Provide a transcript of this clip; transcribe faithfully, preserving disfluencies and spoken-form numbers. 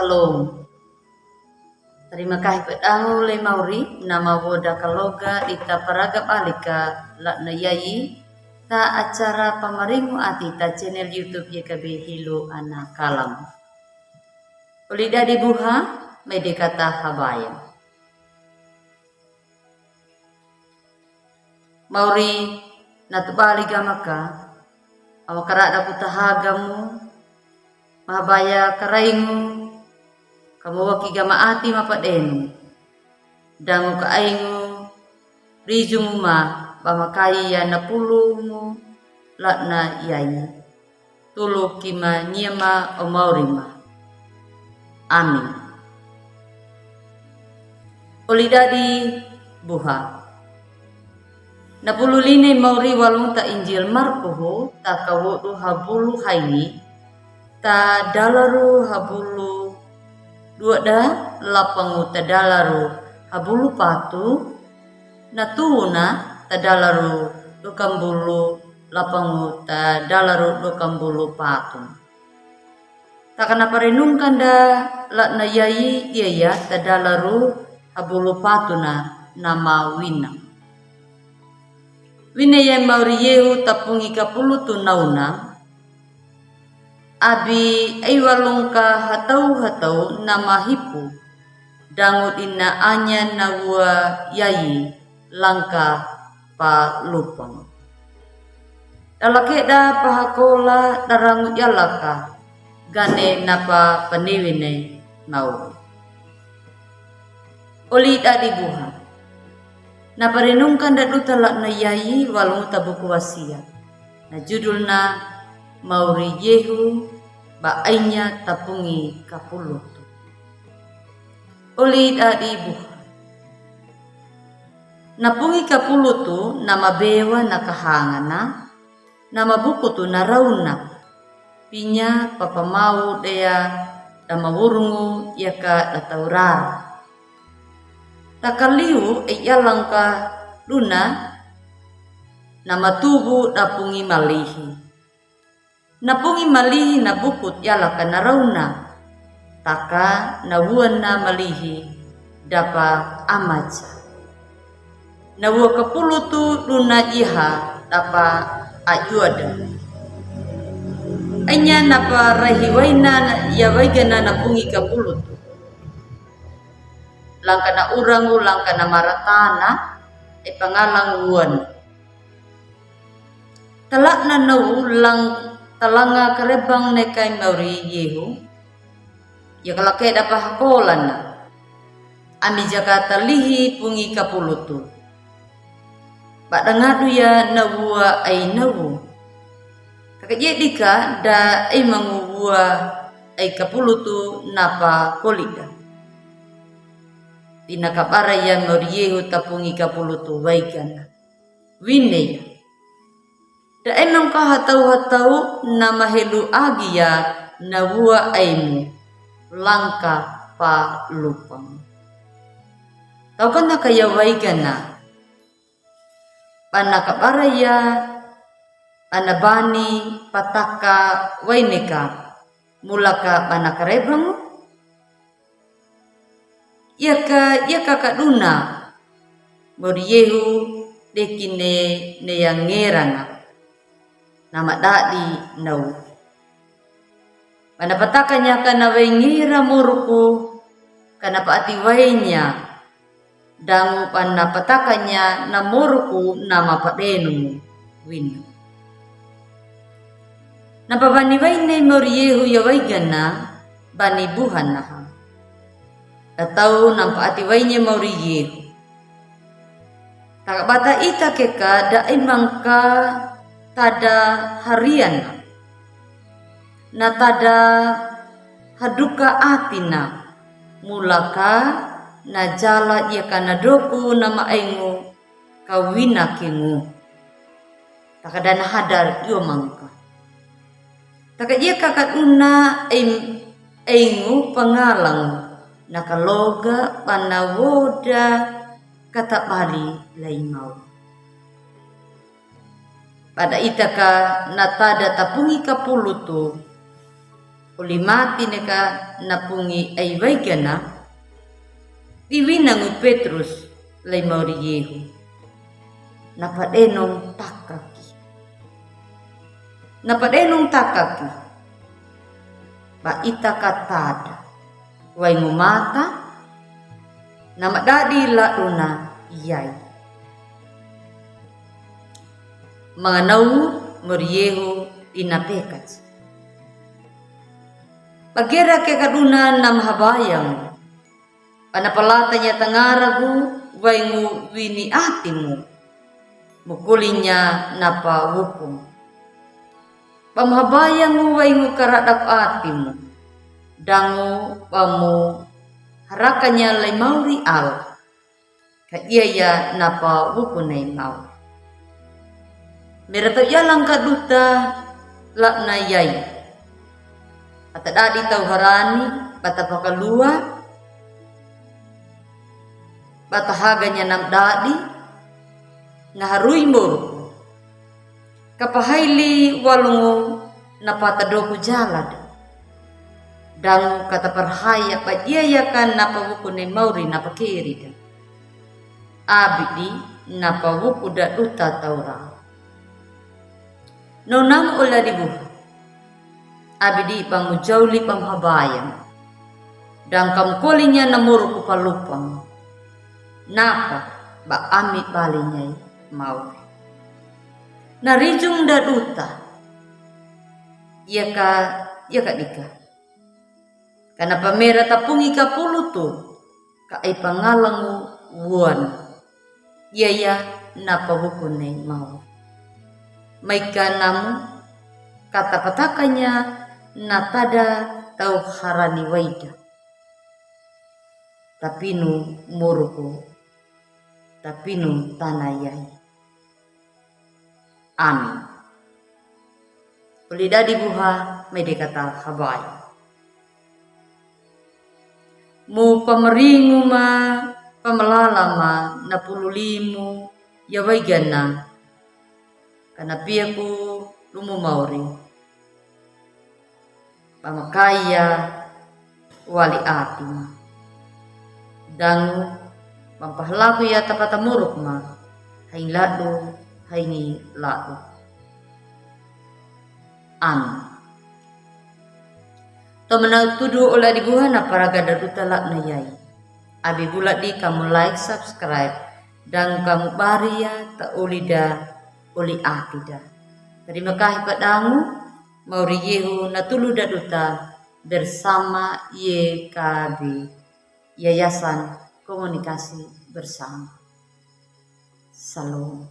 Shalom. Tarima kahi pe dangu lei mauri, nama woda kaloga ita paraga balika latna yayi ta acara pamaringu ati ta channel YouTube Y K B Hilo Ana Kalam. Oli dadi buha, mai de kata habaya. Mauri, na tubali gama ka, awa karada ku taha gamu, mahabaya karaingu, kamowaki gama ati mapadenu, dangu ka aingu, rijungu ma, ba makai ya na pulungu, latna yayi. Tulu ki ma nyema o mauri ma. Amin. Oli dadi buha. Na pulu line mauri walung ta Injil Markuhu, ta kawodu habulu haini, ta dalaru habulu dua da lapangu ta dalaru habulu patu, na tuna ta dalaru dua kambulu lapangu ta dalaru dua kambulu patu. Taka na parenungkan da latna yayi iya ya ta dalaru habulu patu na nama wina. Wina ya mauri yehu tapungi kapulutu nauna. Abi ai walung ka hatau-hatau nama hipu. Dangu dina anya na wua yayi langka pa lupang. Dalakeda pahakola darangu yalaka gane napa panewene mau. Oli dadi buha. Na parenungkan da duta latna yayi walung ta buku wasiya. Na judulna mauri yehu ba ainya tapungi kapulutu. Oli dadi buha. Na pungi kapulutu nama bewa na kahangana, nama bukutu na rauna. Pinya papamau dea dama wurungu yaka da taurara. Takaliu e yalangka duna nama tubu da pungi malihi. Na pungi malihi na bukut yalaka na rauna. Taka na wua na malihi dapa amaca. Na wua kapulutu duna iha dapa ayuada. Enya napa rahi waina ya waigana na pungi kapulutu. Langka na urangu langka na maratana e pangalang wuana. Talakna nau lang talanga karebang nekai mauri yehu. Ya kalakeda pahakolana. Ami jaka talihi pungi kapulutu. Ba dangadu ya na wua ai nau. Taka jedika da ai mangu wua ai kapulutu napa kolida. Dina kabara ya mauri yehu tapungi kapulutu waigana. Wine ya. Da emang ka hatau-hatau nama helu agi ya na wua aimu langka pa lupang. Tau kana kaya waigana. Bana kabara ya ana bani pataka waineka. Mulaka bana karebangu. Yaka yaka kaduna. Mauri yehu dekine ne ya ngerana. Nama dadi nau. Bana patakanya kana wai ngera moruku kana paati wainya. Dangu bana patakanya na moruku nama padenu wina. Napa bani waine mauri yehu ya waigana bani buhanaha. Datau napa ati waine mauri yehu. Taka bata ita keka da imangka tada hariana. Na tada haduka atina. Mulaka na jala yaka na doku nama aingu kawina kingu. Taka dana hadar yomangka. Taka yaka kaduna aingu pangalang na kaloga bana woda kata bali laimau. Bada itaka na tada tapungi kapulutu. Oli mati neka na pungi ai waigana, di wina ngu Petrus lei mauri Yehu. Na padenong takaki. Na padenong takaki. Ba ita ka tada. Waingu mata, na madadi laduna iyai. Manganau mauri Yehu ina pekati. Bagera ke kaduna na mahabayang. Ba na palata nya tangaragu waingu wini atimu. Mukolinya na pawukum. Ba mahabayangu waingu karadap atimu. Dangu ba mu harakanya lei mauri Allah. Ka iyaya na pawuku nei mau. Mera tau yalang ka duta la'na yai. Ba tadadi tau harani, ba tapakalua, ba tahaganya na madadi, nga harui moruku. Ka pahaili walongu na patadoku jalada. Dangu ka taparhaya ba iyaya ka na pawuku nei mauri na pakerida. Abidi na pawuku da duta taura. Nonamu ola dibuha. Abidi ba mujauli ba mahabayang. Dangu ka mukolinya na moruku palupang. Napa ba ami balinya i mauri. Na rijung da duta. Iyaka, iyaka dika. Ka na pamera tapungi kapulutu. Ka ai pangalangu wuan. Iyaya na pawuku nei mau. Maika namu ka tapatakanya na tada tau harani waida. Tapinu moruku. Tapinu tana yai. Amin. Oli dadi buha mai de kata habai. Mu pamaringu ma pamalala ma na pulu limu ya waigana. Ka na piaku lumu mauri. Ba makaya wali ati ma. Dangu ba mpahalaku ya tapata muruk ma. Haingi ladu, haingi ladu. Amin. Tomana tudu ola dibuha na paraga da duta la'na yai. Abi bula di kamu like, subscribe, dangu kamu bari ya ta oli da, oli ati da. Terima kasih pa dangu, mauri Yehu na tulu da duta bersama Y K B, Yayasan Komunikasi Bersama. Salom.